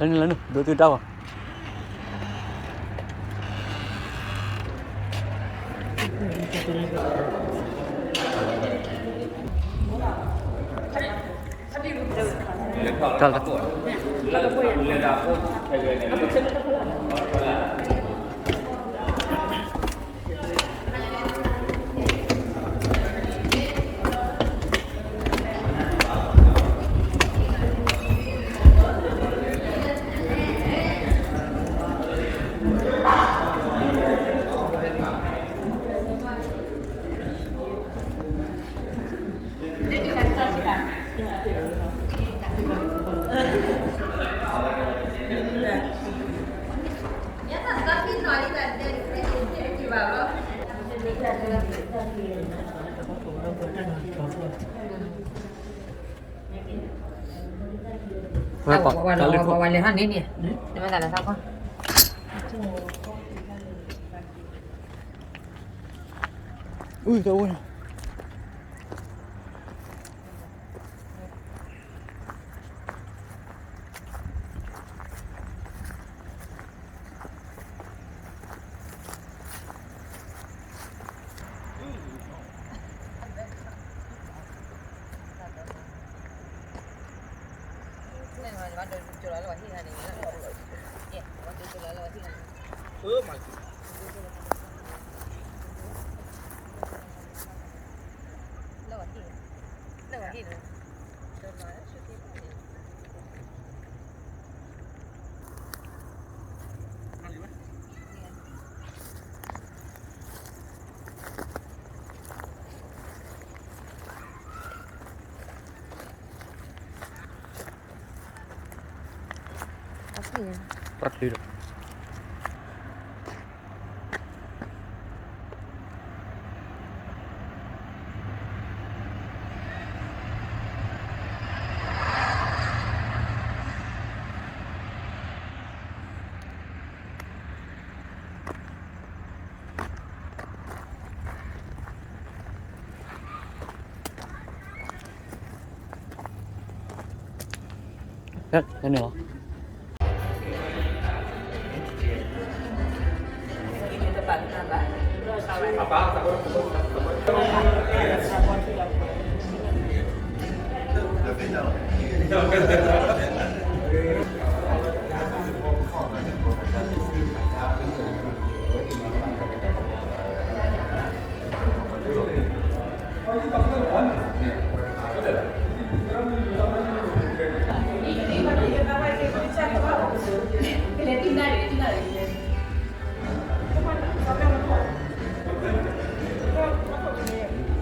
လၢနုၤလၢနုၤ ဒိးသုတၢ်ဂီၤ တၢ်လၢ ဝဲလဲၤဟီန့ၣ်န့ၣ် နမ့ၢ်သးလဲၤသးခီ အုၣ်တအိၣ်န့ၣ် တၢ်ခ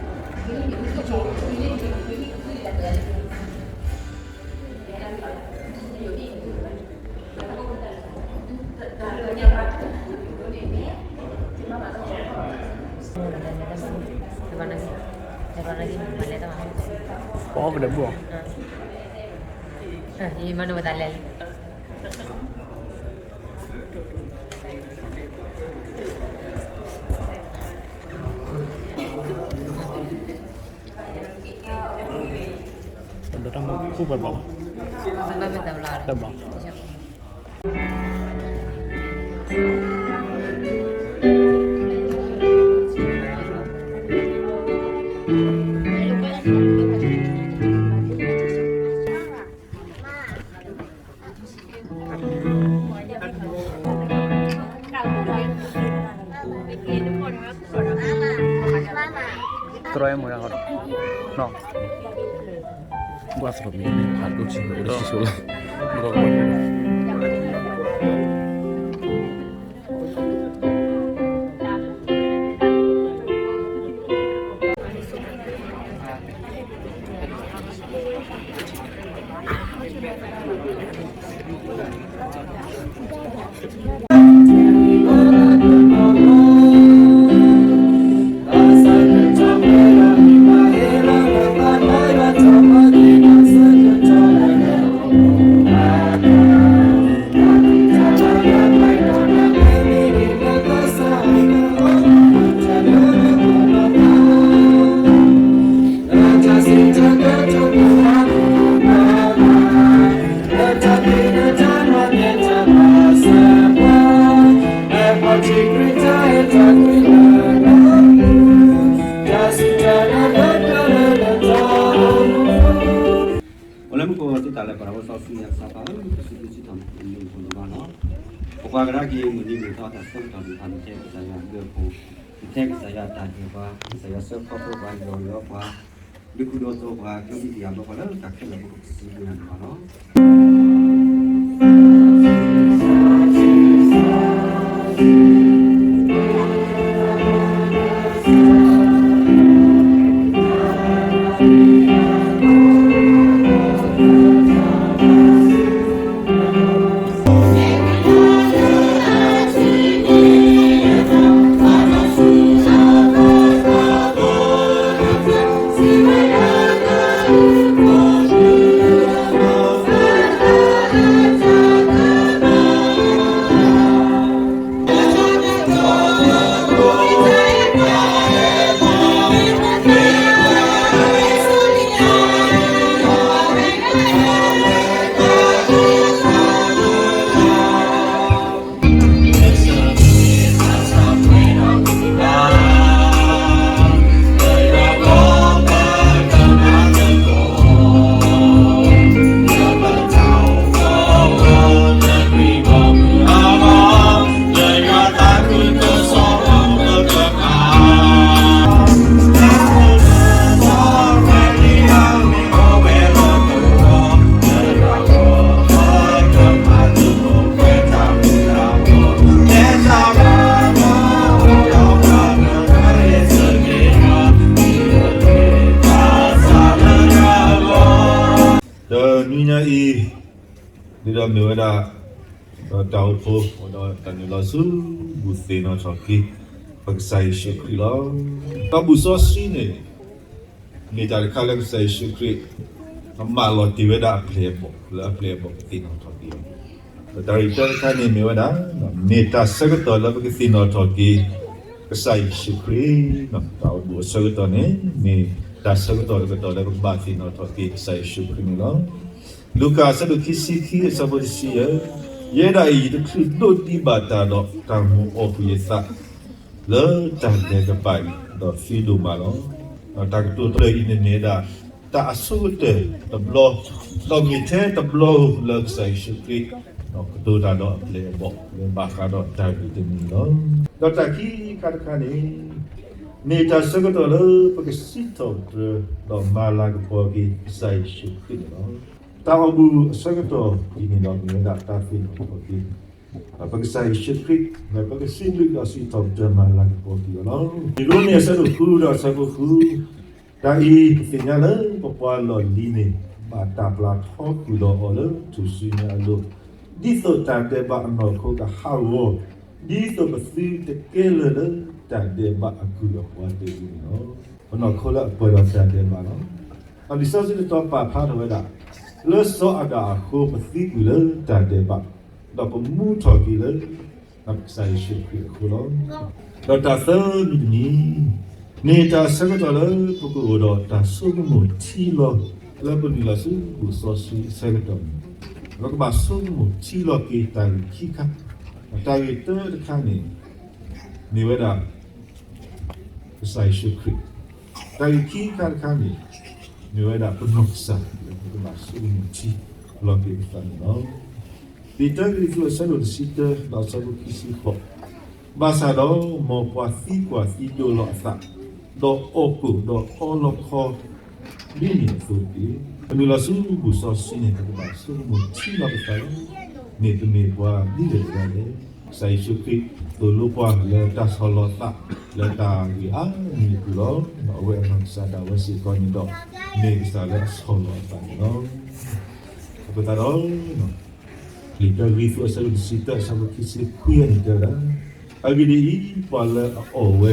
ျံဒီး ပီပဒီးဘူၣ်အီၤ, ယမၤနဝဲသးလဲၣ်လံ. ပဒိးတၢ်မၤဘူၣ်ပှဲၤဘျီ, တဘျီ. မၤမၤ, မၤမၤ, တြီအဲၣ်မုၢ်ဒၣ်ဃီဒီး, ဘၣ်သရိာ်မံၤန့ၣ် ဖးဒိၣ်ဆံး အိၣ်တဆံဆိလီၤ. အိၣ်လၢမူခိၣ်သ့တၢ်လၢပှၤဒီးစီဆှံယွၤကစၢ်ပၢ်ဧၢ, ပစံးဘျုးစံးထီၣ်ပတြၢၤနၤလီၤ. ပကွၢ်ကဒါက့ၤမုၢ်နံၤမုၢ်သီတၢ်ဆၢကတီၢ်သ့ၣ်တဖၣ်န့ၣ် ကဲကစၢ်ယွၤအဘျုးအဖှိၣ်, ကဲကစၢ်ယွၤတၢ်အဲၣ်ပှၤ, ကစၢ်ယွၤဆှၢခီဖျိပှၤ, လီၤလီၤပှၤ, ဒုးဃုာ်ဒီးသိးပှၤ, ကဲဘျုးက့ၤယၤဘျီပှၤလၢတၢ်ခဲလၢာ်အပူၤ ပစံးဘျုးနၤလီၤ. ဒီးနွံညါအံၤ ဒ်ဒီးမ့ၢ်ဝဲဒၣ် ဒီးတၢ်အိၣ်ဖှိၣ် ဒီးတၢ်နုာ်လီၤဆူ ဘူၣ်သ့ၣ်နီၣ်ထီၣ်က့ၤ ပကစၢ်ယ့ၣ်ၡူးခရံာ်လီၤ. ဒီးဘူၣ်စီဆှံန့ၣ် မ့ၢ်တၢ်တခါလၢကစၢ်ယ့ၣ်ၡူးခရံာ် မၢလီၤတ့ၢ်ဝဲဒၣ်အပျဲၢ်အဘီၣ် လၢအပျဲၢ်အဘီၣ်ကသ့ၣ်နီၣ်ထီၣ်က့ၤအီၤ, ဒီးတၢ်ဂ့ၢ်တၢတခါန့ၣ်မ့ၢ်ဝဲဒၣ် မ့ၢ်တၢ်ဆၢကတီၢ်လၢပကသ့ၣ်နီၣ်ထီၣ်က့ၤ ကစၢ်ယ့ၣ်ၡူးခရံာ်, တၢ်အိၣ်ဖှိၣ်အဆၢကတီၢ်န့ၣ် မ့ၢ်တၢ်ဆၢကတီၢ်တကတီၢ်လၢပကဘၣ်သ့ၣ်နီၣ်ထီၣ်က့ၤကစၢ်ယ့ၣ်ၡူးခရံာ်န့ၣ်လီၤ. လူၤကၣ်အဆၢဒိၣ်ခံဆံခံအဆၢဖိတဆံယဲၢ်, ယဲဒၣ်အံၤ ယတချုးဒိးဒံးဘၣ်တၢ်ဒီး တၢ်မိၣ်အီၣ်ကွံာ်ယသး လၢတၢ်ဒဲးကပၤအံၤ ဒီးသံဒိၣ်မးလီၤ. ဒီးတၢ်ကတိၤတဖျၢၣ်အံၤန့ၣ်မ့ၢ်ဝဲဒၣ် တၢ်အဆိကတၢၢ်တဘျီ, ဒီးမ့ၢ်ထဲတဘျီဧိၤလၢကစၢ်ယ့ၣ်ၡူးခရံာ် ကတိၤတၢ်ဒီးအပျဲၢ်အဘီၣ် လၢဘၣ်ဃးဒီးတၢ်ဂ့ၢ်တမံၤန့ၣ်လီၤ. ဒီးတၢ်ခံခါတခါန့ၣ် မ့ၢ်တၢ်ဆၢကတီၢ်လၢပကစံးထီၣ်ပတြၢၤ ဒီးမၤလၤကပီၤက့ၤကစၢ်ယ့ၣ်ၡူးခရံာ်န့ၣ်လီၤ. တၢ်အိၣ်ဘူၣ်အဆၢကတီၢ်အံၤန့ၣ်ဒီး မ့ၢ်ဝဲဒၣ်တၢ်သ့ၣ်နီၣ်ထီၣ်က့ၤ ပကစၢ်ယ့ၣ်ၡူးခရံာ် လၢပကစံးဘျုးဒီးစံးထီၣ်ပတြၢၤမၤလၤကပီၤက့ၤအီၤလီၤ. ရိမ့ၤအဆၢဒိၣ်ဃုဒီးအဆၢဖိဃု, တၢ်အံၤပသ့ၣ်ညါလၢပပှၤလီၢ်လံၤန့ၣ် ဘၣ်တၢ်ပျၢ်ထီကွံာ်ဒီးအီၤလၢထူၣ်စုညါအလိၤ, ဒ်သိးတၢ်ဒဲးဘးအနီၢ်ခိကဟးဂီၤ, ဒ်သိးပသုတကဲလၢာ်လၢတၢ်ဒဲးဘးအကုၢ်အပှၤတဂ့ၤန့ၣ်လီၤ. ပနီၢ်ခိလၢအပှဲၤဒီးတၢ်ဒဲးဘးလီၤ. ဒီးလံာ်စီဆှံတတီၤပာ်ဖျါထီၣ်ဝဲဒၣ် လၢစီၤအၤဒၣ်အဃိ ပသံကွံာ်လၢတၢ်ဒဲးဘး, ဒီးပမူထီၣ်က့ၤလၢ ကစၢ်ယ့ၣ်ၡူးခရံာ်အဃိလီၤ. ဒီးတၢ်သၢမံၤတမံၤ, မ့ၢ်တၢ်ဆၢကတီၢ်လၢပကအိၣ်ဒီးတၢ်ဆိကမိၣ်ထံလီၤ လၢပနုာ်လီၤဆူဘူၣ်စီဆှံအဆၢကတီၢ်န့ၣ်, ပကဘၣ်ဆိကမိၣ်ထံလီၤက့ၤတၢ်ဂ့ၢ်ခံခါ, တၢ်ဂ့ၢ်တၢတခါန့ၣ် မ့ၢ်ဝဲဒၣ် ကစၢ်ယ့ၣ်ၡူးခရံာ်, တၢ်ဂ့ၢ်ခံခါတခါန့ၣ် မ့ၢ်ဝဲဒၣ်ပနီၢ်ကစၢ် လၢပကဘၣ်ဆိကမိၣ်ထံလီၤက့ၤပသးန့ၣ်လီၤ. လံာ်တၢကရံၣ်သူးအဆၢဒိၣ်တဆံတၢ ဒီးအဆၢဖိခံဆံဃိး, ဘၣ်ဆၣ်ဒီးမ်ပှၤသံကွၢ်သံဒိးလီၤအသး ဒီးအီၣ်ကိၣ်ဒီးအီလီၤခီ ဒ်န့ၣ်အသိးတက့ၢ်. ပမ့ၢ်လီၤဆူဘူၣ်စီဆှံန့ၣ် ပကဘၣ်ဆိကမိၣ်ထံလီၤပသးလၢ မ့ၢ်ပမ့ၢ်ပှၤဒ်လဲၣ်ဒ်လဲၣ်, ကစၢ်ယ့ၣ်ၡူးခရံာ်သိၣ်လိပှၤလၢတၢ်ဆီၣ်လီၤအသး လၢတၢ်ဂ့ၢ်အါမံၤအပူၤလီၤ. အဝဲအနီၢ်ကစၢ်ဒၣ်ဝဲစ့ၢ်ကီးန့ၣ်ဒီး မ့ၢ်ကစၢ်လၢအဆီၣ်လီၤအသးန့ၣ်လီၤ. အဃိသတးဒီး လံာ်တၢကရံၣ်သူးအဆၢဒိၣ်တဆံတၢ အဆၢဖိခံဆံခွံန့ၣ်တဲဝဲဒၣ်, အဂ့ၢ်ဒ်အံၤ, ပှၤလၢအအီၣ်ဝဲ, ဒီးအီဝဲ, ဒီး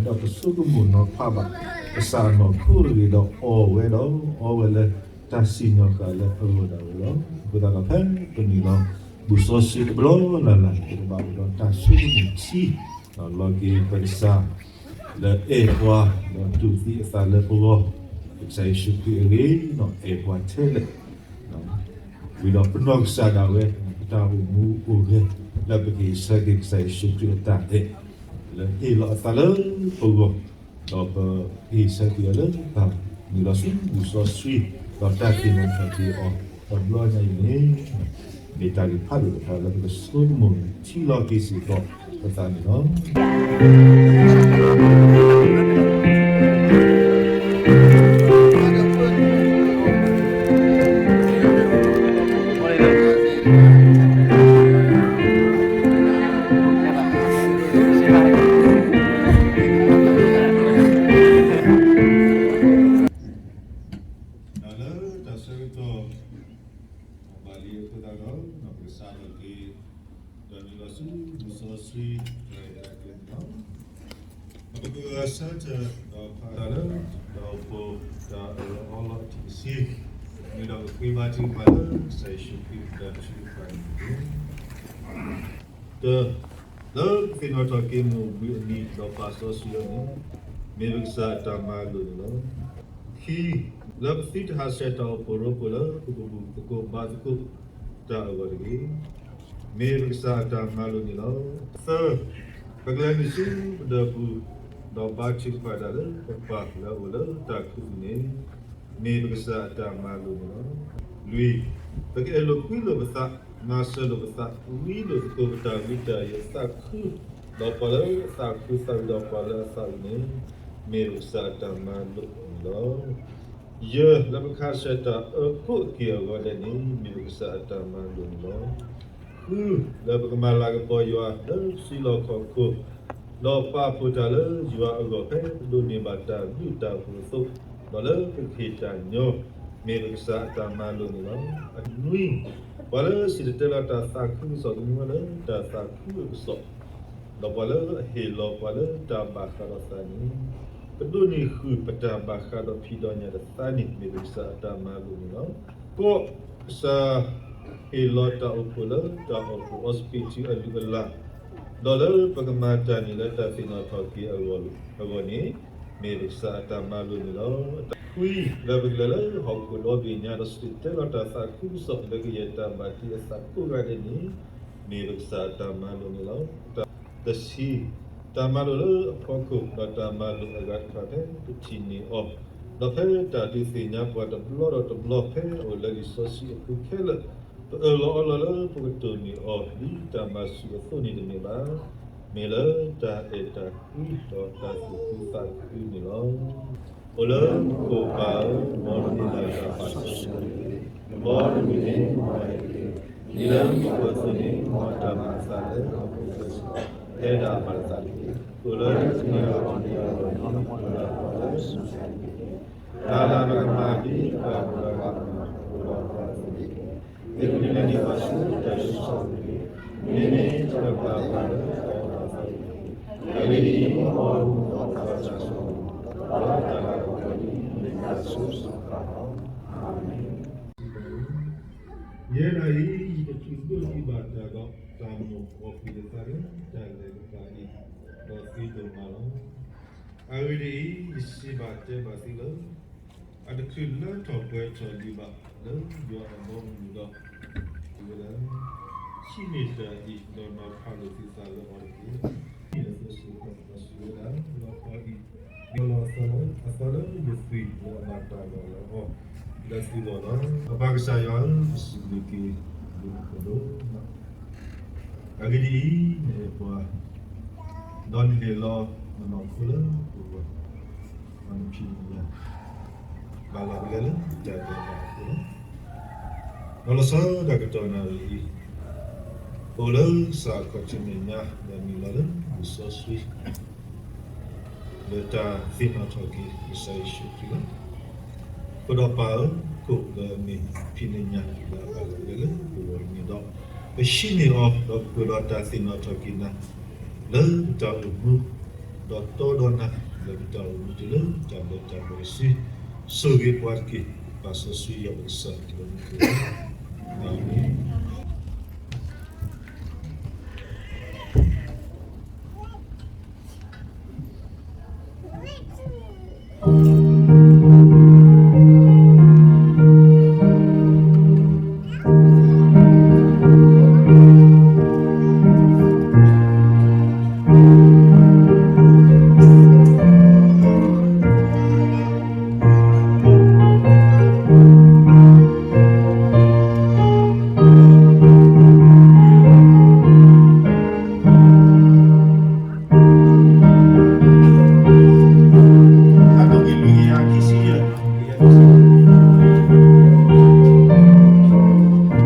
တဆိကမိၣ်နီၤဖးဘၣ် ကစၢ်အနီၢ်ခိအဂ့ၢ်ဒီးအီၣ်ဝဲဒီးအီဝဲလၢ တၢ်စံၣ်ညီၣ်ဃာ်လၢအဂီၢ်ဒၣ်ဝဲလီၤ. အဃိသတးဒီးဖဲပမ့ၢ်လီၤ ဘူၣ်စီဆှံတဘျီလၢ်လၢ်န့ၣ် ပကဘၣ်အိၣ်ဒီးတၢ်ဆိကမိၣ်ထံ လီၤက့ၤပကစၢ် လၢအဲၣ်ပှၤ ဒီးတူၢ်သံအသးလၢပဂီၢ်, ကစၢ်ယ့ၣ်ၡူးခရံာ်အဂ့ၢ် အဲၣ်ပှၤထဲလဲၣ် ဝံၤဒီးပနီၢ်ကစၢ်ဒၣ်ဝဲ ပတၢ်အိၣ်မူအိၣ်ဂဲၤ လၢပကဟ့ၣ်ဆၢက့ၤကစၢ်ယ့ၣ်ၡူးခရံာ်အတၢ်အဲၣ် လၢဟ့ၣ်လီၤအသးလၢပဂီၢ်, ဒီးပဟ့ၣ်ဆၢက့ၤအီၤလၢတၢ်မ့ၢ်လီၤဆူဘူၣ်စီဆှံ ဒီးတၢ်သ့ၣ်နီၣ်ထီၣ်က့ၤအီၤ တဘျီညါအံၤန့ၣ် မ့ၢ်တၢ်ဂ့ၢ်ဖးဒိၣ်တခါလၢပကဆိကမိၣ်ထံလီၤက့ၤစ့ၢ်ကီးပသးန့ၣ်လီၤ. လၢတၢ်ဆၢကတီၢ် ဘၣ်လံအဃိသတးဒီး ပကစးထီၣ်က့ၤ ဒီးနုာ်လီၤဆူဘူၣ်စီဆှံ တၢ်ရဲၣ်တၢ်ကျဲၤန့ၣ်လီၤ. ပကဂဲၤဆၢထၢၣ်ဒီးဖးတၢ်လၢ တၢ်အိၣ်ဖှိၣ်တၢ်အၢၣ်လီၤအီလီၤအထံၣ်တဆံ မ့ၢ်ဒီးပဃ့ဘါထုကဖၣ်လၢ ကစၢ်ယ့ၣ်ၡူးခရံာ်အတၢ်ထုကဖၣ်န့ၣ်တက့ၢ်. တၢ, လၢပသ့ၣ်နီၣ်ထီၣ်က့ၤမိၢ်ဘှံးအနံၤဒီးပာ်စီဆှံအီၤန့ၣ်, မ့ၢ်ပကစၢ်အတၢ်မၤလိာ်န့ၣ်လီၤ. ခံ, လၢပသုတဟးဆှဲးတၢ်အိၣ်ဖှိၣ်ရိဖှိၣ်လၢ ပကဘူၣ်သကိးဘါသကိးတၢ်အဂီၢ်တဂ့ၤ, မ့ၢ်ပကစၢ်အတၢ်မၤလိာ်န့ၣ်လီၤ. သၢ, ပကလဲၤနုာ်ဆူပဒၢးပူၤ ဒီးဘါထုကဖၣ်တၢ်လၢပပၢ်လၢအအိၣ်လၢတၢ်ခူသူၣ်န့ၣ်, မ့ၢ်ပကစၢ်အတၢ်မၤလိာ်န့ၣ်လီၤ. လွံၢ်, ပကအဲၣ်လိာ်ကွံလိာ်ပသး, မၤစၢၤလိာ်ပသး, ဝံလိာ်သကိးပတၢ်ဝံတၢ်ယိးသးခု, ဒီးပှၤလၢအသးခုသးဝံၤဒီးပှၤလၢအသးဝံၤန့ၣ်, မ့ၢ်ပကစၢ်အတၢ်မၤလိာ်န့ၣ်လီၤ. ယဲၢ်, လၢပကဟးဆှဲးတၢ်အၢကိးက့ၤအဂီၢ်ဒဲးန့ၣ် မ့ၢ်ပကစၢ်အတၢ်မၤလိာ်န့ၣ်လီၤ. ဃု, လၢပကမၤလၤကပီၤယွၤလၢပစုလီၢ်ခီၣ်ခိၣ်, ဒီးပာ်ဖှိၣ်တၢ်လၢယွၤအဂီၢ်ဖဲပဒိးန့ၢ်ဘၣ်တၢ်ဘျုးတၢ်ဖှိၣ်အသိး, ဒီးလၢပကဟ့ၣ်တၢ်ညီ, မ့ၢ်ပကစၢ်အတၢ်မၤလိာ်န့ၣ်လီၤ. နွံ, ပှၤလၢစံၣ်တဲၤတဲလီၤတၢ်သးခုကစီၣ်ကမူလၢတၢ်သးခုအကစီၣ်, ဒီးပှၤလၢအဟ့ၣ်လီၤပှၤလၢတၢ်ဘၣ်ဃးဒီးသးန့ၣ်, ပဒိးန့ၢ်ဃုာ်ပတၢ်ဘၣ်ဃးဒီးဖံးဒီးညၣ်တသးန့ၣ် မ့ၢ်ပကစၢ်အတၢ်မၤလိာ်န့ၣ်လီၤ. ဃု, ကစၢ် ဟ့ၣ်လီၤတၢ်အိၣ်ဖှိၣ်လၢတၢ်အိၣ်ဖှိၣ်အီစပံးထံအလုၢ်အလၢ်, ဒီးလၢပကမၤတၢ်န့ၣ်လၢတၢ်သ့ၣ်နီၣ်ထီၣ်က့ၤအဂီၢ်န့ၣ်, မ့ၢ်ပကစၢ်အတၢ်မၤလိာ်န့ၣ်လီၤ. ခွံ, လၢပကလဲၤလၢဟီၣ်ခိၣ်ဒီဘ့ၣ်ညါဒီးစံၣ်တဲၤတဲလီၤတၢ်သးခုကစီၣ်လၢကယဲၢ်တၢ်ဘၣ်တ့အသးကိးဂၤဒဲးန့ၣ်, မ့ၢ်ပကစၢ်အတၢ်မၤလိာ်န့ၣ်လီၤ. တဆံ, တၢ်မၤလိာ်လၢအဖီခိၣ်ဒီးတၢ်မၤလိာ်အဂၤတဖၣ်ဖဲပထံၣ်န့ၢ်အီၤ, ဒီးဖဲတၢ်ဒုးသ့ၣ်ညါပှၤတဘျီဒီးတဘျီဖဲအအိၣ်လၢလံာ်စီဆှံအပူၤခဲလၢာ်, ပအၢၣ်လီၤအီလီၤလၢပကတိၢ်န့ၢ်အီၤဒ်တၢ်မၤဆူၣ်အသိးန့ၣ်တမ့ၢ်ဘၣ်. မ့ၢ်လၢတၢ်အဲၣ်တၢ်ကွံဒီးတၢ်သူၣ်ခုသးခုန့ၣ်လီၤ. အိၣ်လၢမူခိၣ်ပၢ်ဧၢ, မ်နမံၤလၢ်တၢ်ပာ်စီဆှံအီၤတက့ၢ်. မ်နမုၢ်န့ၣ်မၤဝဲတက့ၢ်. ဒ်လၢမူခိၣ်အသိးန့ၣ်, မ်တၢ်မၤအသးလၢဟီၣ်ခိၣ်အသိးစ့ၢ်ကီး, ဟဲဒၣ်ပာ်လီၤသးတက့ၢ်. အိၣ်လၢတနံၤအဂီၢ်တနံၤအဂီၢ်န့ၣ်, မ်နမၤလၢပှၤလၢအစူၢ်က့ၤနာ်က့ၤတက့ၢ်. တၢ်လၢပကမၤဒ်ပှၤတဂၤအသိးန့ၣ်, အိၣ်ဒီးပှၤအသိးန့ၣ်တက့ၢ်. သုကဒုးနဲၣ်န့ၢ်ပှၤဆူတၢ်ဆိကမိၣ်တက့ၢ်. မ့မ့ၢ်တၢ်လၢပကမၤလၢပှၤအသိးန့ၣ်တက့ၢ်. အဂ့ၢ်ဒ်အံၤ, မ်အီၤမူအီၤသးစၢ်ဆိကမိၣ်, ဒီးတၢ်လၤကပီၤဒ်အမ့ၢ်တၢ်ဆိကမိၣ်တဖၣ်လီၤ. အၤမ့ၣ်. ယဲဒၣ်အံၤ ယတချုးဒိးန့ၢ်ဘၣ်တၢ်ဒီး တၢ်မိၣ်အီၣ်ကွံာ်ယသးလၢတၢ်လဲၤကပၤအံၤ, ဒီးသုဒိၣ်မးလီၤ. အဂ့ၢ်ဒ်အံၤ, ယစံးဘၣ်တဲဘၣ်သုလၢ အတချုးလၢထီၣ်ပှဲၤထီၣ်လံၤဘၣ်လၢယွၤအဘီအမုၢ်ဒီး, ဝဲဒၣ် ဟံးန့ၢ်တၢ်အံၤ ဒီးနီၤဖးလိာ်သုသးလၢအီၤတက့ၢ်. အသိးစ့ၢ်ကီး ဒီးစံးဝဲဒၣ်, လီၤပှီၢ်အံၤ, လီၤဆီလီၤအသးလၢယသွံၣ်လၢအဘၣ်တၢ်လီၢ်လၢအီၤ လၢသုဂီၢ်လီၤ. ပပၢ်ကစၢ်ယွၤဧၢ, ပစံးဘျုးက့ၤသုအဃိလီၤ. အဂ့ၢ်ဒ်အံၤ, နအဲၣ်ပှၤ, ဒီးနဟ့ၣ်လီၤနနီၢ်ခိလၢပဂီၢ်, ဖံးမဲာ်ညါ ဘၣ်လီၤကလဲလၢတၢ်ဒဲးဘးအဃိလီၤ. ဒီးလီၤဆီဒၣ်တၢ်ကတီၢ်နၣ်ရံၣ်အံၤ, အိၣ်လၢကစၢ်အခီၣ်ထံးမဲာ်ညါ လၢအမ့ၢ်လီၤလၢလံာ်စီဆှံ လၢတၢ်သ့ၣ်နီၣ်ထီၣ်က့ၤကစၢ်ယ့ၣ်ၡူးခရံာ်လီၤ. အဃိဒီးပၢ်ဧၢ, ခိၣ်လၢအမ့ၢ်ဖံးမဲာ်ညါလၢအဘၣ်လီၤကလဲလၢပဂီၢ်အံၤန့ၣ်ဒီး, ပဟံးန့ၢ်အီၤဒီးပှဲၤဒီးတၢ်သ့ၣ်နီၣ်ထီၣ်က့ၤနၤ လၢပတၢ်အိၣ်မူ, ဒီးတီဒီးနၤ လၢပတၢ်အိၣ်မူတုၤလၢတၢ်လၢတၢ်ပှဲၤတစု, ဆိၣ်ဂ့ၤပှၤတက့ၢ်. ပၢ်စီဆှံယွၤပကစၢ်လၢမူခိၣ်, အၤမ့ၣ်. ဒီပုၢ်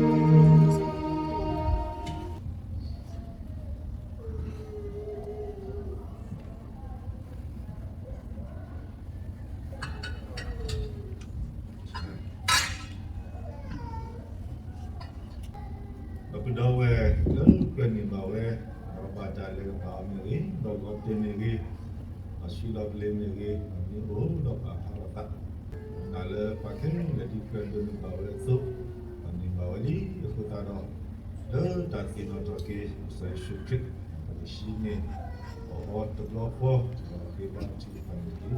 ဒီဝဲၢ်လၢကြၢးန့ၢ်ဘၣ်ဝဲ, ဒီးဘၣ်တၢ်လဲၤကပၤအီၤမ့ၢ်ဂ့ၤ, ဒီးဂီၤတ့ၢ်မ့ၢ်ဂ့ၤ, ဒီးဆံးလီၤပလ့ၤမ့ၢ်ဂ့ၤ, ဒီးမ့ၢ်အိၣ်ဒီးပာ်ဖျါထီၣ်သး, နာ်လၢပှၤခဲလၢာ်ဒ်ကြၢးဒိးန့ၢ်ဘၣ်ဝဲအသိး, ဒီးန့ၢ်ဘၣ်ဝဲလံအဃိသတးဒီး, လၢတၢ်သ့ၣ်နီၣ်ထီၣ်က့ၤကစၢ်ယ့ၣ်ၡူးခရံာ်, ပကဟံးန့ၢ်အီၤတဘျီဃီ, ဒီးက့ၤဘၣ်ထံၣ်တဖၣ်န့ၣ်တက့ၢ်.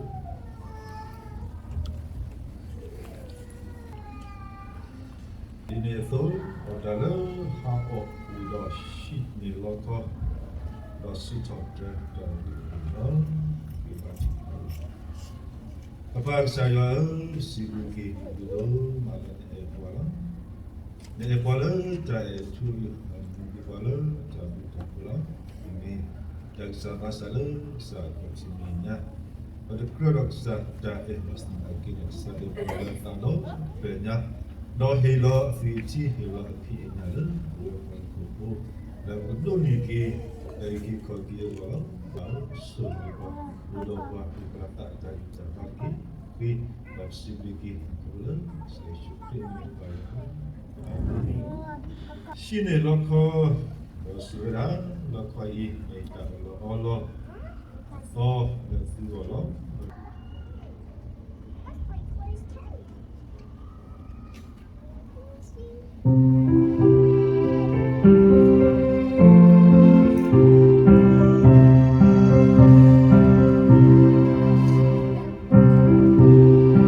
ဒ်န့ၣ်အသိး, အတၢ်လၢဟးအီၣ်အိၣ်ဒီးဟံးန့ၢ်လီခီ, ဒီးစံးထီၣ်ပတြၢၤတၢ်ဂ့ၢ်အံၤလီၤ. က့ၤဘၣ်ထံၣ်တဖၣ်န့ၣ်, ပၢ်ကစၢ်ယွၤဧၢ, စံးဘျုးက့ၤနၤဒိၣ်မးလၢနအဲၣ်ပှၤလီၤ. နအဲၣ်ပှၤလၢတၢ်အဲၣ်ထူအယိာ်, နမၤန့ၢ်ပှၤလၢတၢ်ဘျုးတၢ်ဖှိၣ်လီၤ. အမ့ၢ်တၢ်ကစၢ်ဘၣ်ဆၣ်လၢကစၢ်အခီၣ်ထံးမဲာ်ညါ, ဒီးတကြၢးဒီးကစၢ်တၢ်အဲၣ်ဘၣ်ဆၣ်သနာ်က့ဒီး ကစၢ်အဲၣ်ပှၤလၢအသးဒီဖျၢၣ်ညါ, ဒီးဟ့ၣ်လီၤအသွံၣ်အထံ ဟ့ၣ်လီၤအဖံးအညၣ်လၢပဝဲပှၤဟီၣ်ခိၣ်ဖိ, လၢပကဒိးန့ၢ်က့ၤ တၢ်အုၣ်က့ၤခီၣ်က့ၤအဂီၢ်လီၤ. ပၢ်ဧၢ, ဆိၣ်ဂ့ၤပှၤ, အိၣ်ဒီးပှၤ, ပှၤသးတၢ်ဂံၢ်တၢ်ဘါတက့ၢ်. ဃ့ဘၣ်စံးဘျုးက့ၤနၤလၢကစၢ်ယ့ၣ်ၡူးခရံာ်အမံၤပၢ်လီၤ. အၤမ့ၣ်. ဟံးန့ၢ်လီခီ, ဒီးစံးဝဲဒၣ်, လီခီအံၤ မ့ၢ်တၢ်အၢၣ်လီၤအီလီၤအသီလၢ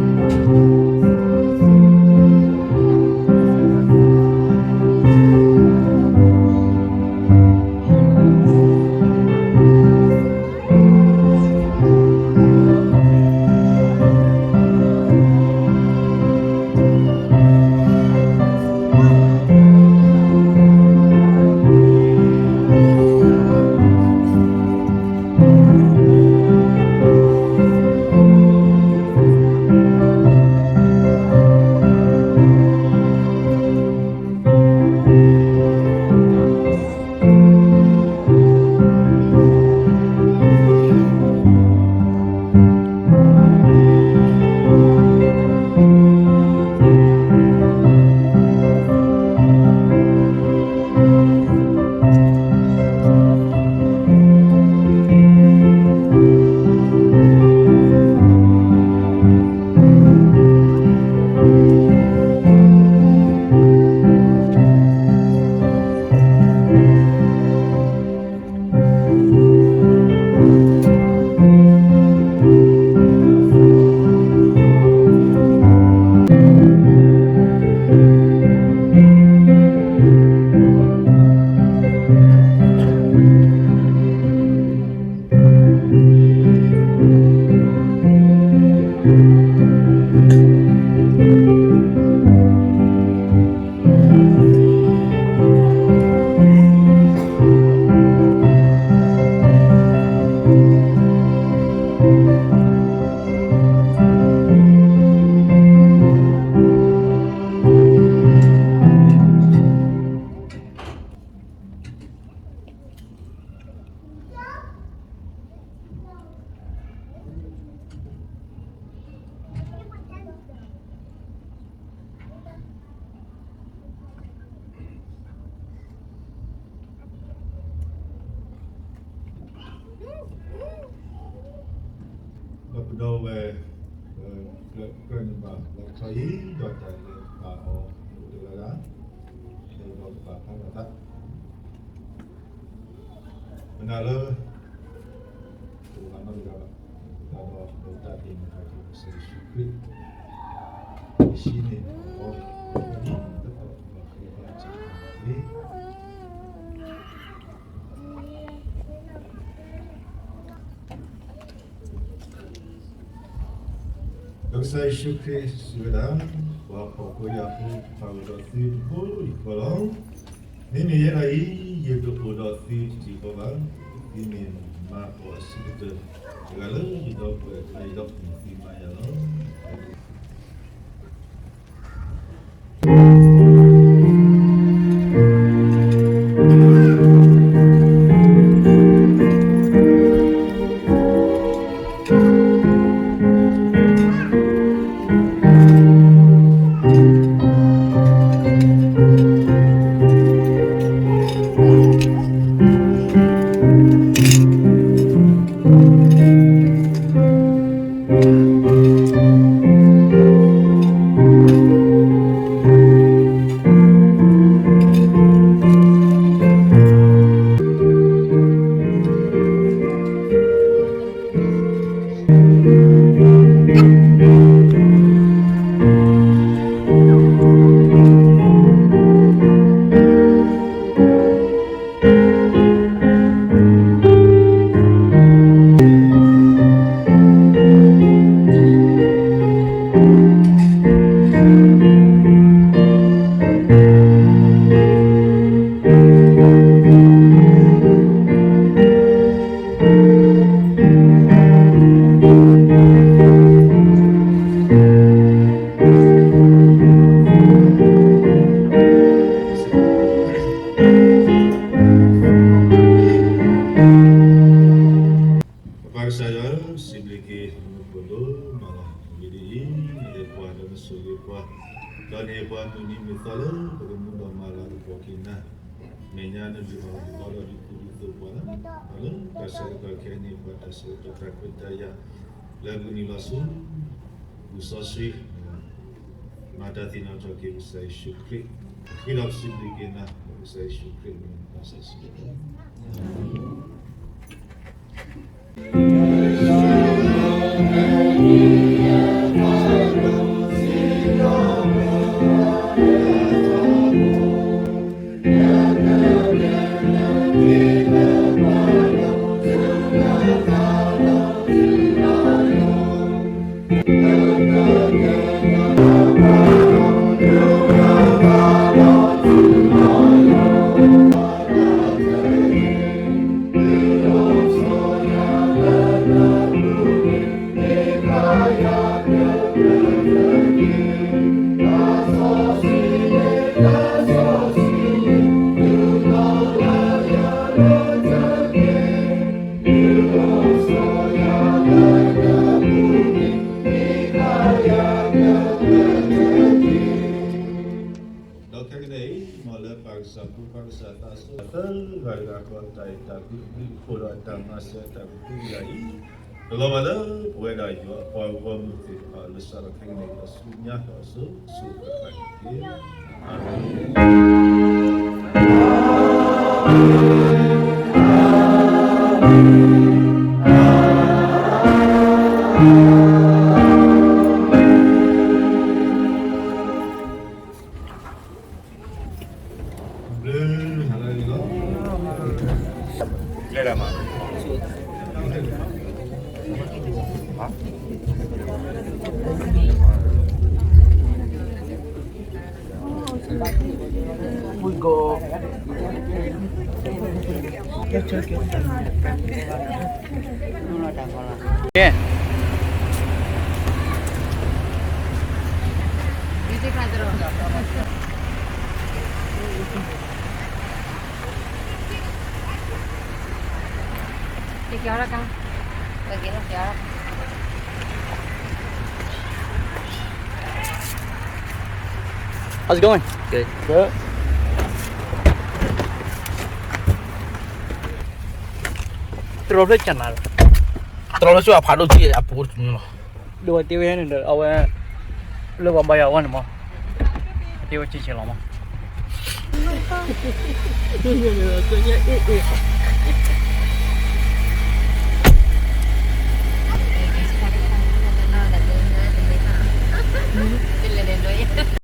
သုဂီၢ်လီၤ. ဒီးဝဲ ပကြၢးန့ၢ်ဘၣ်လီၤဆီအံၤ ဒီးတၢ်လဲၤပာ်အီၤတဂၤဂၤ ဒီးကပာ်ဖျါထီၣ်သး မနုၤလၢ ပအိၣ်ဘၣ်နီတဂၤဘၣ် တၢ်ဒီးပတၢ်သ့ၣ်နီၣ်ထီၣ်က့ၤကစၢ်ယ့ၣ်ၡူးခရံာ် ယစံးန့ၢ်အီၤ ဒ်သိးဒီးခရံာ်ဘၣ်စံးန့ၣ် ဒီးကစၢ်ယ့ၣ်ၡူးခရံာ်စံးဝဲဒၣ်, ပှၤဖှီၣ်ဖိယာ်ဖိ ပာ်ဂၢၢ်ဒီးသုတဘိယူၢ်ဃီလီၤ. မ့မ့ၢ်ယဲဒၣ်အံၤ ယတအိၣ်ဒီးသုတထံၣ်ဃီဘၣ်. သုမ့ၢ်မၤအီၣ်အဆံးကတၢၢ်တဂၤလၢယဒီပုၢ်ဝဲၢ်အကျါ ယဒီးသုမၤယၤလီၤ. ပၢ်ကစၢ်ယွၤဧၢ, စံးဘျုးက့ၤနဖိဒိၣ်မးလီၤ. အဂ့ၢ်ဒ်အံၤ, နအဲၣ်ပှၤဒီးနဆိၣ်ဂ့ၤပှၤ, ဒီးနဟ့ၣ်ပှၤမုၢ်နံၤမုၢ်သီလၢ ပကမူဒီးမၤလၤကပီၤက့ၤနၤ, မဲာ်ညါနဒုးအီၣ်ဒုးအီဒီးဒုးသူၣ်ဒုးသးပှၤလီၤ. လၢတၢ်ဆၢကတီၢ်ခဲအံၤန့ၣ် ပှၤတၢ်ဆၢကတီၢ်တၢ်ခွဲးတၢ်ယာ် လၢအဂုာ်န့ၢ်လီၤဆူ ပူၤစီဆှံ မၤတၢ်သ့ၣ်နီၣ်ထီၣ်က့ၤကစၢ်ယ့ၣ်ၡူးခရံာ်, ဃ့ဒီးပစံးဘျုးက့ၤနၤ ကစၢ်ယ့ၣ်ၡူးခရံာ်အမံၤ တၢ်ဆၢဆၢ ဒီးခဲကနံၣ်အံၤ မ်လၢပၢ်ကစၢ်ဖိခွါကစၢ်သးစီဆှံ သၢဂၤတဂၤဃီ တၢ်အဲၣ်တၢ်ကွံ တၢ်ဃူတၢ်ဖိးဒီးအတၢ်မၤစၢၤအတၢ်ကဟုကယာ်အံၤ ကလီၤဘၣ်လၢပဝဲဒၣ်ယွၤအပှၤဂီၢ်မုၢ်သ့ၣ်တဖၣ် လၢစးထီၣ်ခဲကနံၣ်အံၤဒီးဆူညါတၢ်အစိၤစိၤအဃၣ်ဃၣ်န့ၣ်တက့ၢ်. How's it going? Good. Good. Throw the channel. တြီလၢဆိအဖးဒိၣ်က့အပူၤတန့ၣ်လီၤ. ဒိးတ့ဝဲန့ၣ်ဒီး အဝဲ လၢပှၤဘါယွၤအဂီၢ်န့ၣ်မး, တ့ဝဲက့ကဲလီၤမး.